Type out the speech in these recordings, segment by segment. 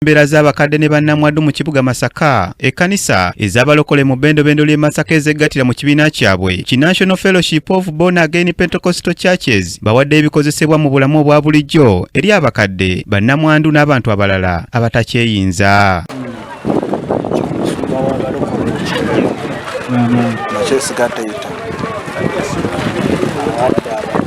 Embeera z'abakadde ne bannamwandu mu kibuga Masaka, ekkanisa ez'abalokole mu bbendobendo ly'e Masaka ezeggattira mu kibiina kyabwe ki National Fellowship of Born Again Pentecostal Churches bawadde ebikozesebwa mu bulamu obwa bulijjo eri abakadde, bannamwandu n'abantu abalala abatakyeyinza. Omusumba w'abalokole nakyesiga Taita.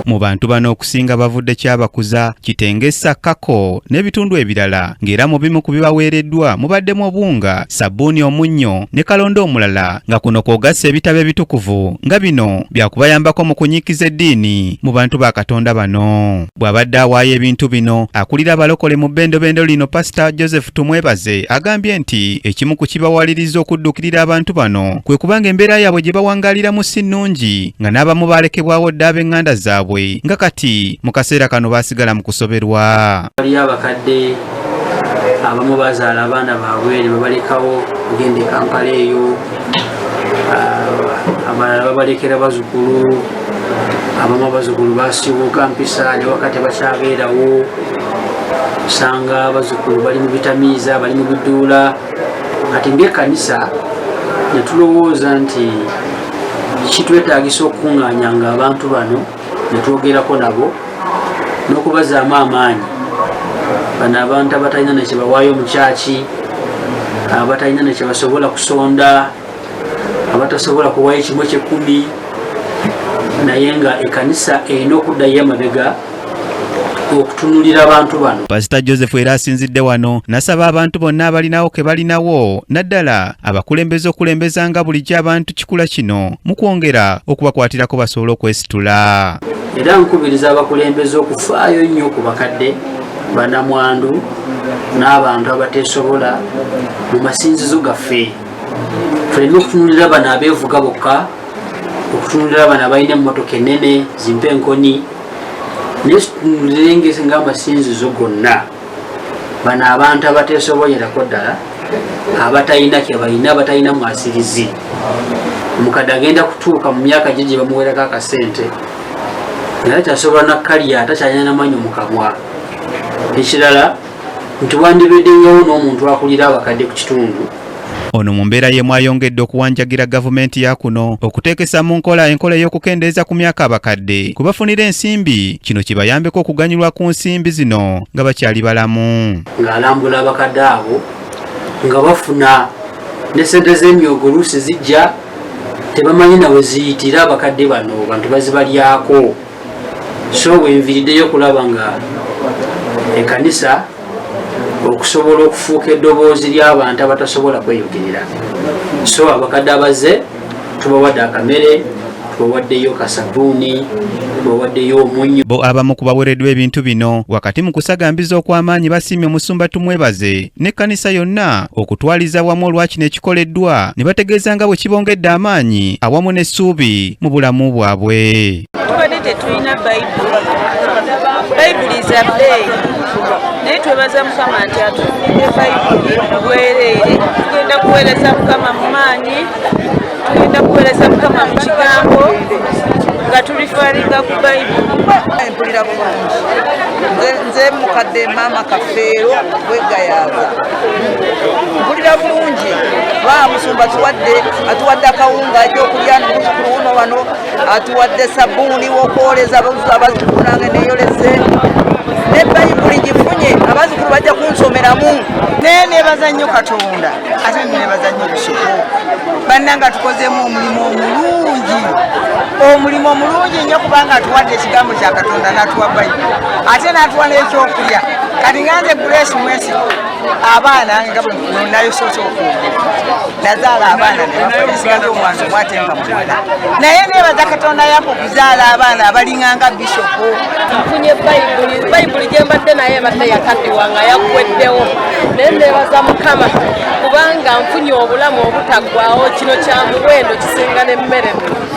Mu bantu bano okusinga bavudde Kyabakuza, Kitengesa, Kako n'ebitundu ebirala, ng'era mu bimu ku bibaweereddwa mubaddemu obuwunga, sabbuuni, omunnyo ne kalonda omulala, nga kuno kw'ogasse ebitabo ebitukuvu nga bino byakubayambako mu kunyiikiza eddiini mu bantu ba Katonda bano. Bw'abadde awaayo ebintu bino, akulira abalokole mu bbendobendo lino Pasita Joseph Tumwebaze agambye nti ekimu ku kibawaliriza okuddukirira abantu bano kwe kubanga embeera yaabwe gye bawangaaliramu si nnungi, nga n'abamu baalekebwawo dda ab'eŋŋanda zaabwe, nga kati mu kaseera kano baasigala mu kusoberwa. Waliyo abakadde abamu bazaala abaana baabwe ne babalekawo ogenda e Kampala eyo, abalala babalekera bazukulu, abamu abazukulu basibuuka mpisa ne wakati bakyabeerawo, osanga abazukulu bali mu bitamiiza, bali mu biduula. Kati ng'ekkanisa ne tulowooza nti kitwetaagisa okukuŋŋaanyanga abantu bano ne twogerako nabo n'okubazaamu amaanyi. Bano abantu abatalina nekyebawaayo mu kyaki, abatalina nekyebasobola kusonda, abatasobola kuwaayo ekimu ekyekumi, naye nga ekkanisa erina okuddayo emabega okutunulira abantu bano. Pasita Joseph era asinzidde wano n'asaba abantu bonna abalinawo ke balinawo, naddala abakulembeze okulembezanga bulijjo abantu kikula kino mu kwongera okubakwatirako basobole okwesitula. Era nkubiriza abakulembeze okufaayo nnyo ku bakadde, banamwandu n'abantu abateesobola mu masinzizo gaffe. Tuleme okutunulira bano abeevuga bokka, okutunulira bano abalina emmotoka ennene zimpa enkoni, naye tutunulire ng'amasinzizo gonna bano abantu abateesobolerako ddala, abatalina kye balina, abatalina mwasirizi. Omukadde agenda kutuuka mu myaka gye gye bamuwerako akasente, naye takyasobola nakkalya, takyalina namanyo mu kamwa. Ekirala nti wandibeddengawo n'omuntu akulira abakadde ku kitundu. Ono mu mbeera y'emu ayongedde okuwanjagira gavumenti ya kuno okuteekesa mu nkola enkola ey'okukendeeza ku myaka abakadde kwe bafunira ensimbi, kino kibayambeko okuganyulwa ku nsimbi zino nga bakyali balamu. Ng'alambula abakadde abo nga bafuna ne ssente z'emyogo, oluusi zijja tebamanyi nawe ziyitira, abakadde bano bantu bazibalyako. So bwenviriddeyo okulaba nga ekkanisa okusobola okufuuka eddoboozi ly'abantu abatasobola kweyogerera. So abakadde abazze tubawadde akamere, tubawaddeyo kasabuuni, tubawaddeyo omunnyo. Bo abamu ku bawereddwa ebintu bino wakati mu kusagambiza okw'amaanyi basiimye omusumba Tumwebaze n'ekkanisa yonna okutwaliza wamu olwa kino ekikoleddwa, ne bategeeza nga bwe kibongedde amaanyi awamu n'essuubi mu bulamu bwabwe. Tubadde tetulina bayibuli, bayibuli za bbeeyi, naye twebaza Mukama nti atufunidde bayibuli bwereere. Tugenda kuweereza Mukama mu maanyi, tugenda kuweereza Mukama mu kigambo nga tulifaringa ku bayibuli. Mpulira bulungi, nze mukadde maama Kafeero w'Eggayaaza. Mpulira bulungi ba musumba atuwadde akawunga ekyokulya n'omuzukulu wuno wano atuwadde sabbuuni w'okwoleza abazzukulu, nange neyoleze ne bayibuli gifunye, abazzukulu bajja kunsomeramu. Naye nebaza nnyo Katonda, ate nebaza nnyo Bishop bannanga, tukozeemu omulimu omulungi, omulimu omulungi nnyo, kubanga atuwadde ekigambo kya Katonda, n'atuwa bayibuli, ate n'atuwa n'ekyokulya. Kati nga nze Grace Mwesi, abaana nga bwe nayosoose okwogera, nazaala abaana nesigaza omwana omu ate nga muwala, naye nebaza Katonda yampa okuzaala abaana abalinganga bishopu. Nfunye bayibuli. Bayibuli gye mbadde naye ebadde yakaddiwa nga yaggweddewo, naye nebaza Mukama kubanga nfunye obulamu obutaggwawo. Kino kya muwendo, kisinga n'emmere.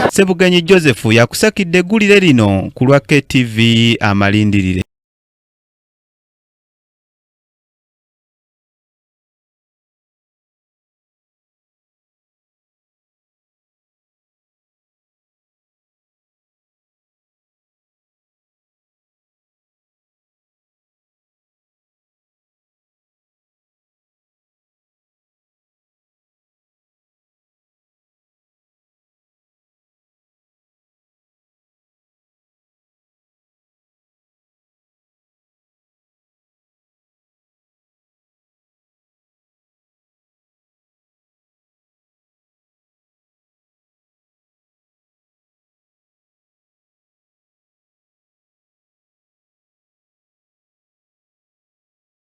Ssebugenyi Joseph yakusakidde eggulire lino ku lwa KTV Amalindirire.